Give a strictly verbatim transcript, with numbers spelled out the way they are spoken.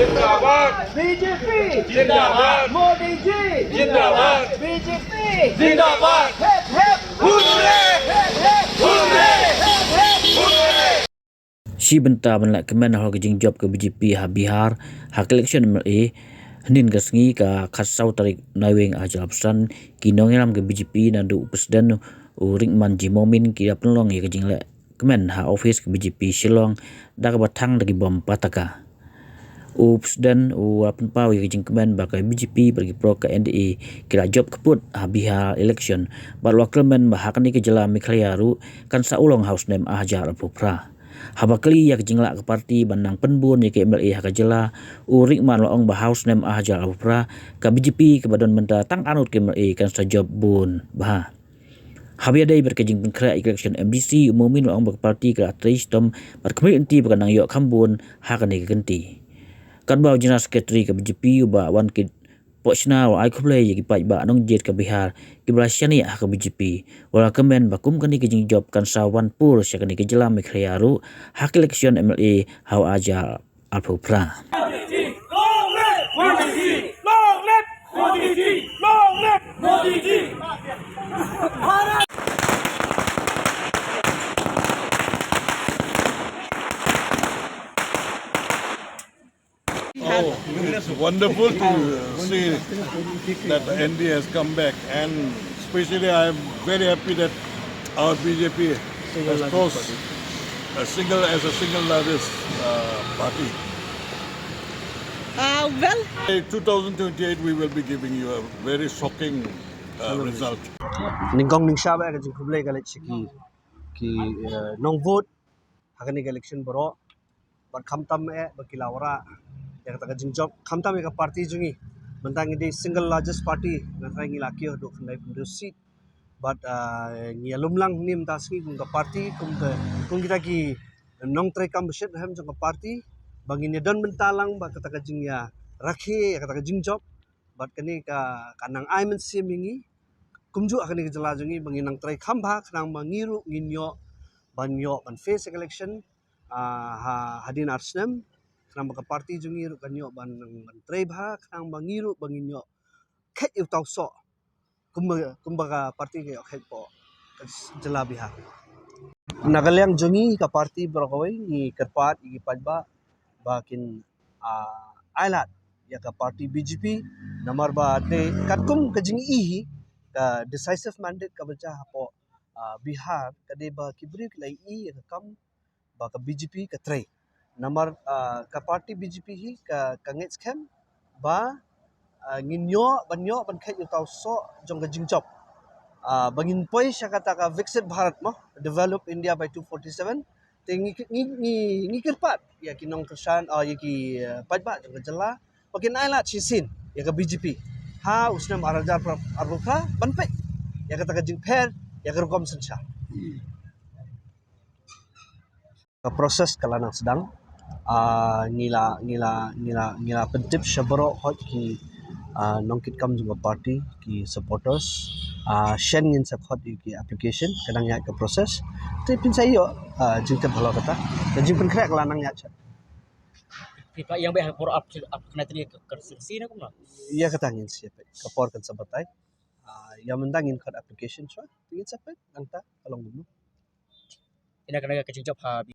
जिंदाबाद। बीजेपी जिंदाबाद। मोदी जी जिंदाबाद। बीजेपी जिंदाबाद। हिप हिप हुर्रे। हिप हिप हुर्रे। हिप हिप हुर्रे। Shi bynta ban leh kmen halor ka jingjop ka B J P ha Bihar ha ka election M L A, hynnin ka sngi ka khatsaw tarik Naiwieng arhajar arphew san, ki nongïalam ka B J P naduh u President u Rickman J Momin ki la pynlong ïa ka jingleh kmen ha office ka B J P Shillong da kaba thang da ki bom pataka. U President u la pynpaw ïa ka jingkmen ba ka B J P bad ki paralok ka N D A ki la jop kput ha Bihar election bad u la kyrmen ba ha kane ka jylla Meghalaya ruh kan sa urlong ha u snem arhajar arphew phra. Haba kylli ïa ka jinglah ka party ban nang pynbun ïa ka M L A ha ka jylla, u Rickman u la ong ba ha u snem arhajar arphew phra ka B J P kaba don mynta tang arngut ka M L A kan sa jop bun bha. Haba ïadei bad ka jingpynkhreh ïa ka election M D C, u Momin u la ong ba ka party ka la trei shitom bad ka mih lynti ba kan nang ïoh kham bun ha kane ka kynti. Katba u General Secretary ka B J P u Bah Wankit Pochna u la ai khublei ïa ki paidbah nongjied ka Bihar kiba la shaniah ha ka B J P, u la kmen ba kum kane ka jingjop kan sa wan pur sha kane ka jylla Meghalaya ruh ha ka election M L A ha u arhajar arphew phra. Long live Modi ji! Long live Modi ji! Long live Modi ji! Oh, it's wonderful to see that the N D A has come back, and especially I am very happy that our B J P has crossed a single, as a single largest uh, party. Uh, well, In two thousand twenty-eight, we will be giving you a very shocking uh, result. Nyngkong nyngshap eh ka jingkhublei ka leit sha ki, ki uh, nongvote ha kane ka election baroh. Bad khamtam eh ba ki la wanrah ïa kata ka jingjop, khamtam ïa ka party jong ngi. Mynta ngi dei single largest party, nga trai ngi la kiew haduh khyndai phew seat. Bad uh, ngi ïalum lang mynta sngi kum ka party, kum ka, kum kita ki nongtrei kam ba shit ba hem jong ka party ba ngin ïa don bynta lang ba kata ka jingïarakhe ïa kata ka jingjop. Bad kane ka, ka nang ai mynsiem ïa ngi kumjuh ha kane ka jylla jong ngi ba ngin nang trei kham bha khnang ba ngi ruh ngin ïoh ban ïoh ban face election uh, ha, hadien ar snem, khnang ba ka party jong ngi ruh kan ïoh ban, ban trei bha khnang ba ngi ruh ba ngin ïoh kheit ïa uta u soh kumba, kumba ka party ka ïoh kheit hapoh ka jylla Bihar. Na ka liang jong ngi ka party baroh kawei ngi kyrpad ïa ki paidbah ba kin uh, ai lad ïa ka party B J P, namar ba dei katkum ka jingïohi hi ka decisive mandate kaba jia hapoh uh, Bihar ka dei ba ki briew ki la ïohi ïa ka kam ba ka B J P ka trei. Namar uh, ka party B J P hi ka, ka ngeit skhem ba uh, ngin ïoh ban ïoh ban kheit ïa uta u soh jong ka jingjop. Uh, ba ngin poi sha kata ka Viksit Bharat mo, Developed India by two forty-seven. Te ngi, ngi, ngi, ngi kyrpad ïa ki nongkyrshan, uh, ïa ki uh, paidbah jong ka jylla ba kin ai lad shisien ïa ka B J P ha u snem arhajar arphew phra ban peit ïa kata ka jingpher ïa ka rukom synshar. Ka process ka la nang sdang. Uh, ngi la, ngi la, ngi la, ngi la pyntip sha baroh hoi ki uh, nongkitkam jong ka party, ki supporters. Uh, shen ngin sa khot ïa ki application, ka dang ïaid ka process. Te phin sa ïoh uh, jingtip halor kata. Ka jingpynkhreh ka la nang ïaid sha. Phi pha ïeng beit ha ka por ap, ap kane tani ka, ka constituency ne kumno? Ïa kata ngin sa ïa peit. Ka por kan sa batai. Ah, ïa mynta ngin khot application shuwa. Ngin sa peit nangta ka long kumno. Ina kane ka jingjop ha